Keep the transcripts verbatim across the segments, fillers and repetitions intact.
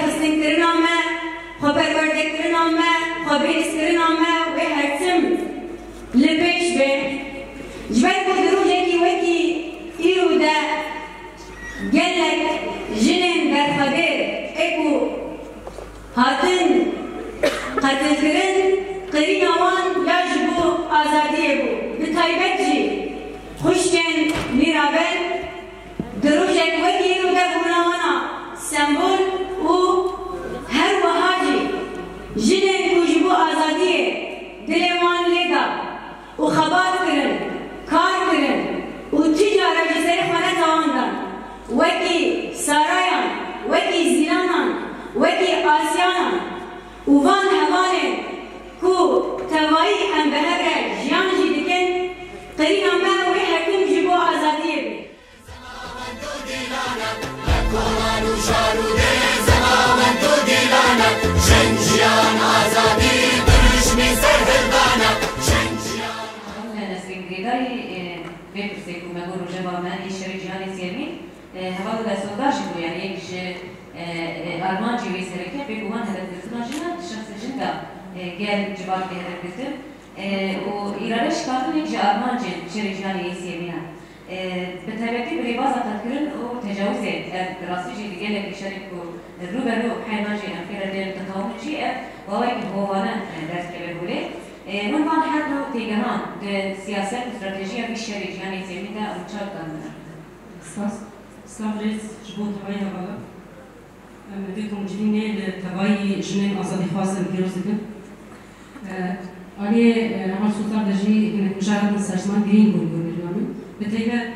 Xistintirina me, xweperwerdekirina me, xwebihîskirina me wê her tim li pêş be. Ji ber ku di rojekî wekî îro de gelek jinên berxwedêr ê ku hatin qetilkirin, qirîna wan ya ji bo azadiyê bû. Bi taybet jî xwişkên Mîrabel di rojek wekî îro de bûna wana sembol û her wiha jî jinên ku ji bo azadiyê dilê wan lê da û xebat kirin, kar kirin û tu cara ji serê xwe netewandan, wekî Sarayan, wekî Zîlanan, wekî Asyanan û van hevalên ku tevayî em bi hev re jiyan jî dikin, qirîna me wê her tim ji bo azadiyê be. Nesrîn Girêdayî, e, vê pirsê ku me got rojeva me ê şerê cîhanê sêrmî, e, heval û desthilatdar jî bû, yanî yek ji, e, e, armancê wê sereke, bêguman hedefgirtina jin e, di şexsê jin de, e, gel civakê hedefgirtin, e, û îrade şikandin yek ji armancên şerê cîhanê yê sêrmî ne. E, bi taybetî bi rêbaza qetkirin û tecawizê, ev bi rastî jî di gelekî şerên ku rû be rû heyna jî em pê re tên teqawin jî ev bi awayekî hovane, e, derdikeve holê. E, hûn van her du têgehan di siyaset û stratejiya vî şerê cîhanê sêrmî de hûn çawa dikar bibînin? Spas. Spas rêz ji bo tevayî hevala. Em vê komcivînê li tevayî jinên azadîxwaz em pîroz dikin. E, aliyê, e, Heval Sotar de jî hinek mijar hatin ser ziman, girîng bûn gorkirina min. Bi taybet,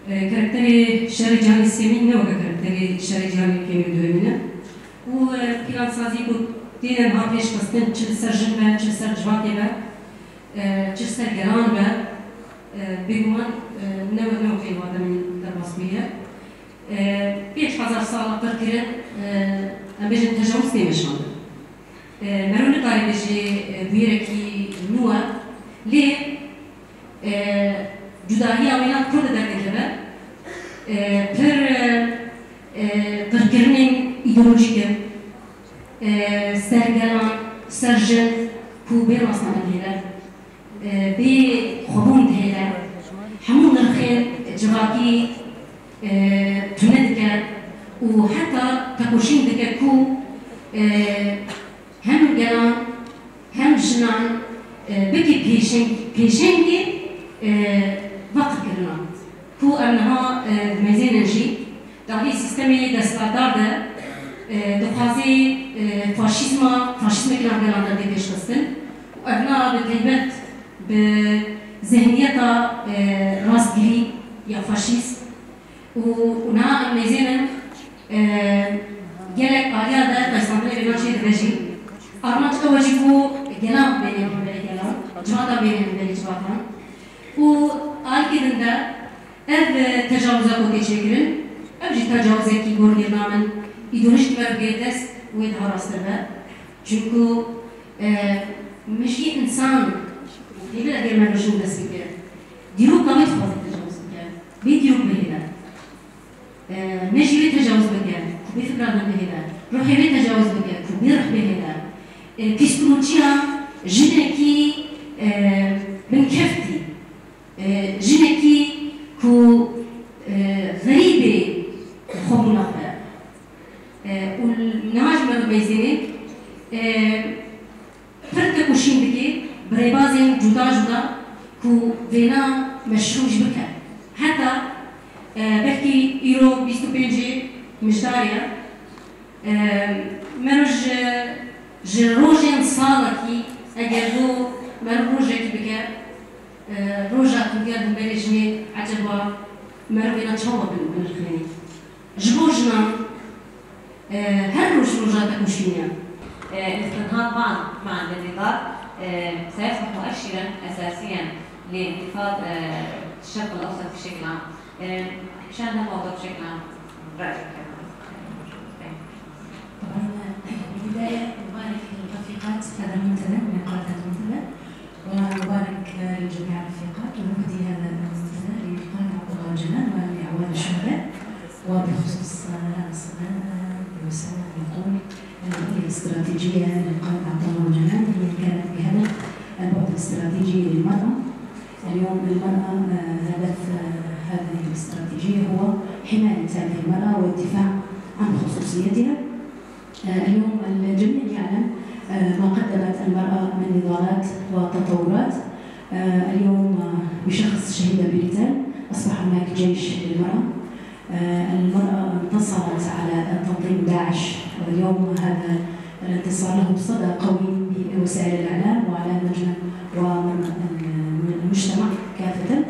e, karakterê şerê cîhanê sêmîn ne weke karakterê şerê cîhanê kêm û duhemîn e. Û, e, plansazî ku têne niha pêş xistin, çi li ser jin be, çi li ser civakê be, e, çi li ser gelan be, e, bêguman, e, ne weke, ne weke wate min derbas bûye. E, pênc hezar sala qirkirin, e, em bêjin tecawuz tê meşandin. E, mero nikare bêjê, e, bûyerekî nû e. Lê, e, cudahiya wêna kur de derdikeve, e, pir, e, e, qirkirinên îdeolojîk in. E, ser gelan, ser jin ku bê rastane dihêle. E, bê xwebûn dihêle. Hemû nirxên civakî, e, tune dike û heta tekoşîn dike ku, e, hem gelan hem jinan, e, bike pêşeng-, pêşengê, e, veqirkirina. Ku em niha, e, dimeyzênin jî, di alî sîstemê desthilatdar de, e, dixwazê, e, faşîzma, faşîzmekî nav gelan de bê pêşxistin. Û ev na bi taybet bi zihniyeta, e, rastgirî ya faşîst û, û niha em mêzênin, e, gelek aliya de taysandinê vêna çê dibe jî. Armanc ew e jî ku gelan bêne hemberî gelan, civaka bêne hemberî civakan. Û alîkê din de ev, e, tecawiza ku tê çêkirin, ev jî tecawizekî gorgirina min îdeolojîk me bigire dest wê daha rasttir be. Çunku, e, mijî însan, hêvî eger me rojin dest bike, dîroka wê dixwaze tecawuz bike. Bê dîrok bihêle. E, mijî wê tecawuz bike, ku bê fikra din bihêle. Ruhê wê tecawuz bike, ku bê ruh bihêle. E, psîkolojiya jinekî, e, binkeftî. E, jinekî ku, e, xerîbê xwebûna xwe, e, û niha ji me re mêzênê, e, pir tekoşîn dike bi rêbazên cuda cuda ku vêna meşrû jî bike. Heta, e, belkî îro bîst û pêncê Mijdarê ye. Em, mero ji, ji rojên salekî, eger do mero rojekî bike, e, roja tundî ya hemberî jinê, eceba mero vêna çawa bin-, binirxînî? Ji bo jinan, e, her roj roja tekoşînê ye. Elistinhad van, van lê dîdar, e, seyasmet û eşîren esasî ye lê întifad, e, şerq el-ewsat bi şeklan. Em, şan dema oda bi şeklan rayê kevin. طبعا، البداية مبارك للرفيقات هذا المنتدى، من قادة المنتدى، ومبارك لجميع الرفيقات ومهدي هذا المنتدى للقائد عبد الله جنان ولأعوان الشهداء، وبخصوص هذا الصدام، آه، بوسام يقول، آه، هي استراتيجية للقائد عبد الله أبو جنان، هي كانت بهدف البعد الاستراتيجي للمرأة. اليوم المرأة، آه، هدف، آه، هذه الاستراتيجية هو حماية هذه المرأة والدفاع عن خصوصيتها. آه، اليوم الجميع يعلم، آه، ما قدمت المرأة من نضالات وتطورات. آه، اليوم، آه، بشخص شهيدة بريتال أصبح هناك جيش للمرأة. آه، المرأة انتصرت على تنظيم داعش، واليوم هذا الانتصار له صدى قوي بوسائل الإعلام وعلى المجتمع ومن المجتمع كافة.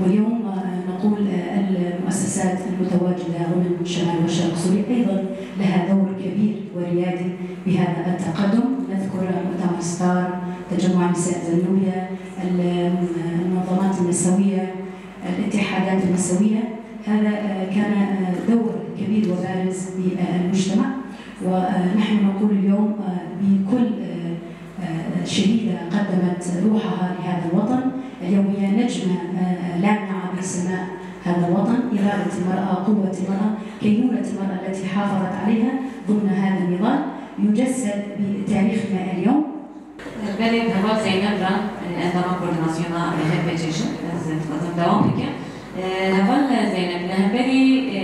واليوم، آه، نقول، آه، المؤسسات المتواجدة ضمن شمال وشرق سوريا أيضًا لها دور كبير وريادي بهذا التقدم. نذكر مؤتمر ستار، تجمع نساء زنوبيا، ال-، المنظمات النسوية، الاتحادات النسوية. هذا، آه، كان، آه، دور كبير وبارز بالمجتمع، ونحن نقول اليوم، آه، بكل، آه، آه، شهيدة قدمت روحها لهذا الوطن. اليوم هي نجمة، آه، لامعة بسماء هذا الوطن. إرادة المرأة، قوة المرأة، كينونة المرأة التي حافظت عليها ضمن هذا النضال يجسد بتاريخنا اليوم. Belê, bi heval Zeynep re, e, endama koordînasyona, e, H P C jin, ez dixwazim dewam bikim. E, heval Zeynep, li hemberî, e,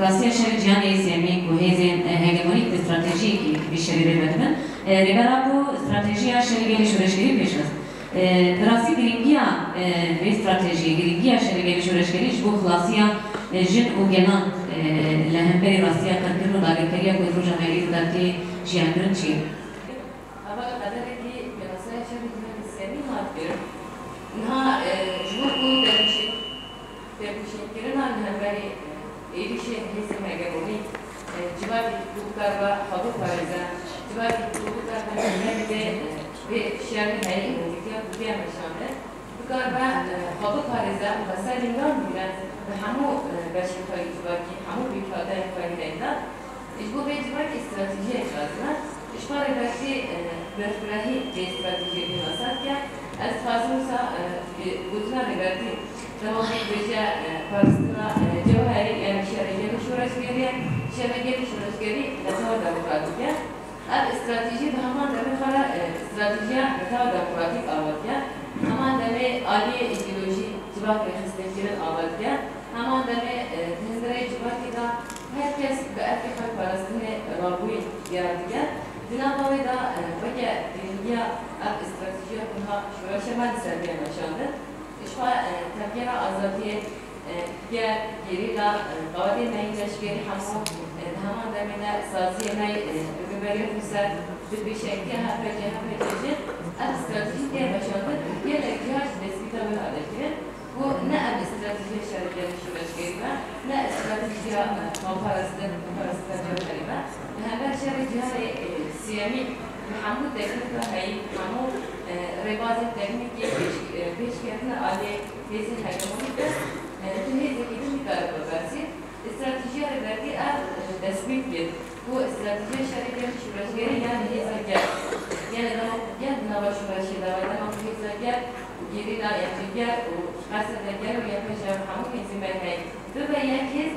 rastiya şerê cîhanê yê sêyemî ku hêzên, e, hegemonîk bi stratejiyekî vî şerî rê vedibin, e, Rêber Apo stratejiya şerê gelê şoreşgerî pêş xist. E, bi rastî girîngiya, e, vê stratejiyê, girîngiya şerê gelê şoreşgerî ji bo xilasiya, e, jin û gelan, e, li hemberî rastiya qirkirin û dagirkeriya ku di roja me îro de tê jiyankirin çi ye? Heval, qederekî pênasaya şerê cîhanê sêyemî hat kirin. Niha, e, ji bo ku tevîşîn-, tevîşînkirina li hemberî, e, êrîşên hêzên hegemonîk, e, civakê ku bikaribe xwe biparêze, civakê ku bikaribe li hemberî vê, e, vê şerê heyî û vê tiya ku tiya meşandin, bikaribe, e, xwe biparêze û xwe ser lîngan bigire, bi hemû, e, beşên xwe yê civakî, hemû pêkhateyên xwe yê heyî de. Ji bo vê civakê stratejiyek lazim e. Ji xwe Rêbertî, e, berfirehî vê stratejiyê pênasa dike. Ez dixwazim wisa, e, bi gotina Rêbertî dema ku dibêje, e, parastina, e, cewherî, yanî şerê gelê şoreşgerî ye, şerê gelê şoreşgerî netewa demokratîk e. Ev stratejî bi heman demê xwe re, e, stratejiya netewa demokratîk ava dike. Heman demê aliyê îdeolojî civak rêxistinkirin ava dike. Heman demê, e, di hundirê civakê de her kes bi erkê xwe parastinê rabûyî diyar dike. Di nava wê de, e, weke girîngiya ev stratejiya ku niha şoreşa me li ser bûye meşandin, ji xwe, e, tevgera azadiyê, e, ger, gerîla, e, qewatê me yên leşkerî hemû, e, di heman demê de saziyê me, e, bi Rêberê Xweser, bi pêşengtiya H P C, H P C jin, ev stratejî tê meşandin û gelek cihar ji destpêka wê hate kirin. Ku ne ev stratejiya şerê gelê şoreşgerî be, ne stratejiya, e, xweparastin, xweparastina cewherî be. Li hember şerê cîhanê, e, sêyemî bi hemû teknîka heyî, hemû, e, rêbazên teknîkê pêş, e, pêşketina aliyê hêzên hegemonîk de, e, tu hêzekî din nikare bibersî. Stratejiya Rêbertî ev, e, destpêk kir ku stratejiya şerê gelê şoreşgerî, yanî hêza gel, yanî dema ku gel di nava şoreşê de be, dema ku hêza gel û gerîla, yanî ger û qesede gel û YPJ û hemû hêzên me heyî bibe yek hêz,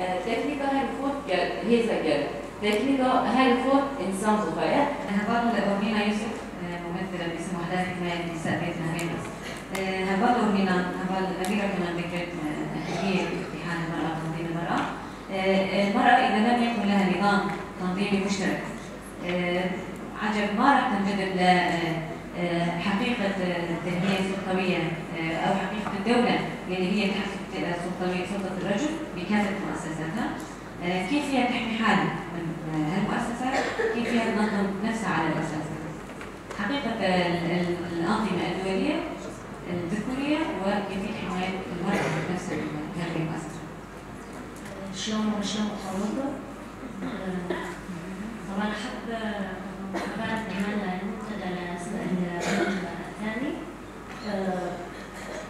e, teknîka herî xurt gel, hêza gel, teknîka herî xurt însan bi xwe ye. Heval Ormîna Yusuf, e, ممثلة باسم وحدات حماية النساء بيت نهرين. Heval Ormîna, heval Emîra Kenan Bekir, e, ehemmiyê îtîhadê mera, tanzîmê mera. E, e, المرأة إذا لم يكن لها نظام تنظيمي مشترك، e, عجب ما راح تنجذب ل، e, e, حقيقة، e، التهمية السلطوية، e، أو حقيقة الدولة، يعني هي تحقق السلطوية، سلطة الرجل بكافة مؤسساتها. آه، كيف فيها تحمي حالها من، آه، هالمؤسسات؟ كيف فيها تنظم نفسها على الأساس هذا؟ حقيقة، آه، ال-، ال-، الأنظمة الدولية الذكورية وكيفية حماية المرأة نفسها من هذه المؤسسة. شلون، شلون مخلطة؟ آه، طبعًا أحب، آه، أبارك كمان للمنتدى للسؤال الثاني. آه،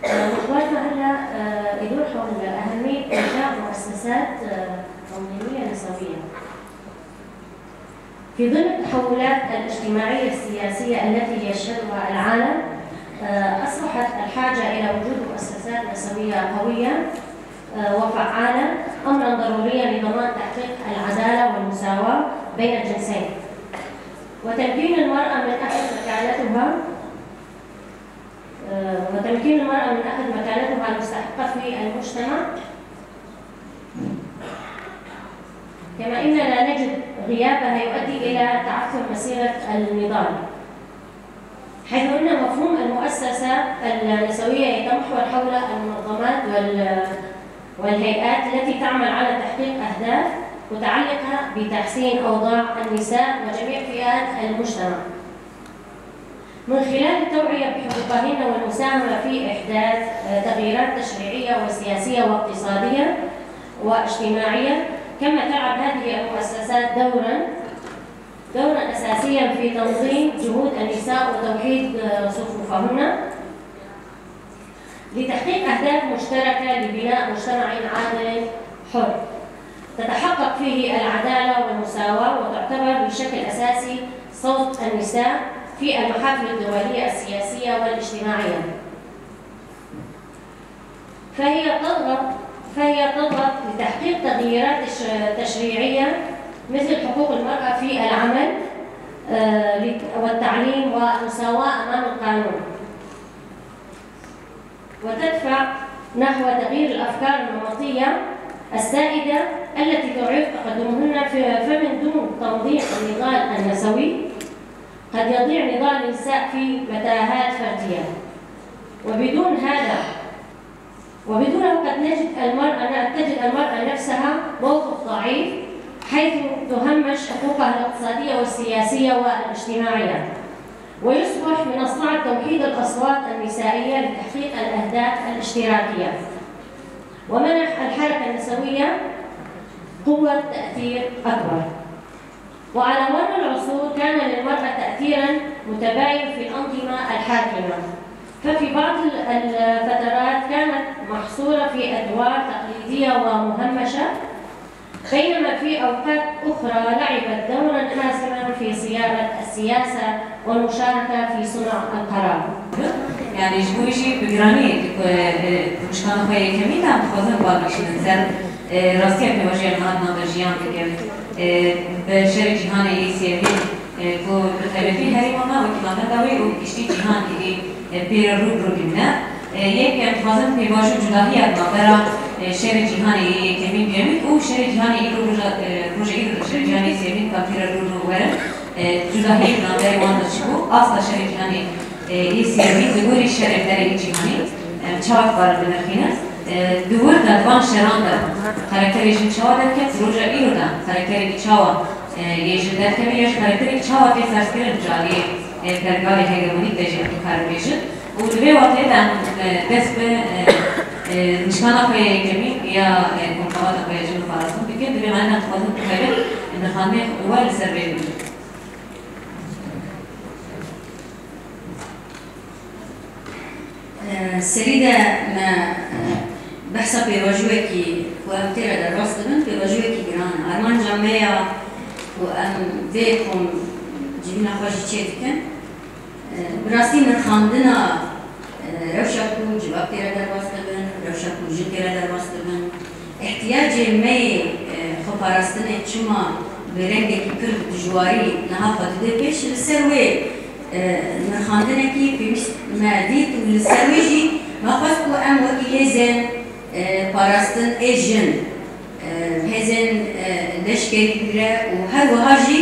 آه، وقتها هلا، آه، يدور حول أهمية إنشاء مؤسسات، آه، تنظيمية نسوية. في ظل التحولات الاجتماعية السياسية التي يشهدها العالم، آه، أصبحت الحاجة إلى وجود مؤسسات نسوية قوية وفعالة، أمرا ضروريا لضمان تحقيق العدالة والمساواة بين الجنسين، وتمكين المرأة من أخذ مكانتها، وتمكين المرأة من أخذ مكانتها المستحقة في المجتمع، كما إننا نجد غيابها يؤدي إلى تعثر مسيرة النضال، حيث أن مفهوم المؤسسة النسوية يتمحور حول المنظمات وال-، والهيئات التي تعمل على تحقيق أهداف متعلقة بتحسين أوضاع النساء وجميع فئات المجتمع. من خلال التوعية بحقوقهن والمساهمة في إحداث، آه، تغييرات تشريعية وسياسية واقتصادية واجتماعية، كما تلعب هذه المؤسسات دورا، دورا أساسيا في تنظيم جهود النساء وتوحيد، آه، صفوفهن لتحقيق أهداف مشتركة لبناء مجتمع عادل حر تتحقق فيه العدالة والمساواة، وتعتبر بشكل أساسي صوت النساء في المحافل الدولية السياسية والاجتماعية. فهي تضغط، فهي تضغط لتحقيق تغييرات تش-، تشريعية مثل حقوق المرأة في العمل، آه، لت-، والتعليم والمساواة أمام القانون. وتدفع نحو تغيير الأفكار النمطية السائدة التي تعيق تقدمهن، ف-، فمن دون تنظيم النضال النسوي قد يضيع نضال النساء في متاهات فردية. وبدون هذا، وبدونه قد نجد المرأة، تجد المرأة نفسها موقف ضعيف، حيث تهمش حقوقها الاقتصادية والسياسية والاجتماعية. ويصبح من الصعب توحيد الأصوات النسائية لتحقيق الأهداف الاشتراكية، ومنح الحركة النسوية قوة تأثير أكبر. وعلى مر العصور كان للمرأة تأثيرا متباين في الأنظمة الحاكمة، ففي بعض ال-، الفترات كانت محصورة في أدوار تقليدية ومهمشة، بينما في أوقات أخرى لعبت دورا حاسما في صياغة السياسة والمشاركة في صنع القرار. Yani ji bo wî jî bi giranî, e, e, nişkana xwe yekemîn de em dixwazin bal bikişînin ser, e, rastiya pêvajoya niha di nav de jiyan dikin. E, bi şerê cîhanê yê sêyemîn, e, ku bi taybetî herêma me wekî malbata wê û giştî cîhan êdî e, pê re rû bi rû dimîne. E, yek em dixwazin pêvajo û cudahiya navbera, e, şerê cîhanê yê yekemîn, duyemîn û şerê cîhanê îro roja, e, roja îro de şerê cîhanê yê sêyemîn ka pê re rû bi rû werin, e, cudahiyê di navberê wan de çi bû, asta şerê cîhanê, e, yê sêyemîn li gorî şerê berê yê cîhanê, em çawa dikarin binirxînin? E, di wir de di van şeran de karakterê jin çawa derket, di roja îro de karakterekî çawa, e, yê jin derkeve ya jî karakterekî çawa tê ferzkirin ji aliyê e, pergala hegemonîk de jî em dikarin bêjin. Û di vê wateyê de em, e, dest bi, e, e, nişkana xwe ya yekemîn ya, e, konxebata xwe ya jin û parastin bikin. Divê me em dixwazin bi taybet, e, nirxandinê we li ser vê bibin. E, serî de me, e, behsa pêvajoyekî ku em tê re derbas dibin, pêvajoyekî giran e. Armanca me ya ku em vê kom civîna xwe jî çêdikin. Bi rastî nirxandina, e, rewşa ku civak tê re derbas dibin, rewşa ku jin tê re derbas dibin, ihtiyacê me yê, e, xweparastinê çima bi rengekî pir dijwarî niha xwe dide pêş, li ser wê, e, nirxandinekî pêwîst me dît û li ser wê jî me xwest ku em wekî hêzên e, parastin ê jin, e, hêzên, e, leşkerî bûre û her wiha jî,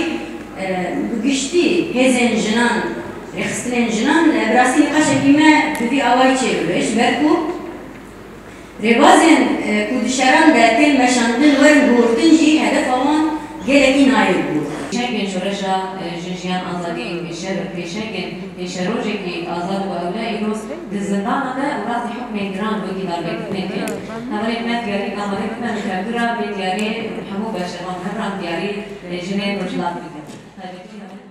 e, bi giştî hêzên jinan, rêxistinên jinan, e, bi rastî nîqaşekî me bi vî awayî çêbibe. Ji ber ku rêbazên, e, ku di şeran de tên meşandin werin guhurtin jî hedefa wan gelekî nayê bû. Pêşengên şoreşa, e, jin, jiyan, azadî, pêşer, pêşengên pêşerojekî azad û ewle îro di zindana de û rastî hukmên giran wekî darbekirine kirin. Hevalên me diyarî, amadekirin li tevdira vê diyariyê hemû beşervan hev re em diyarî, e, jinên rojhilat bikin. Taybetî hevalên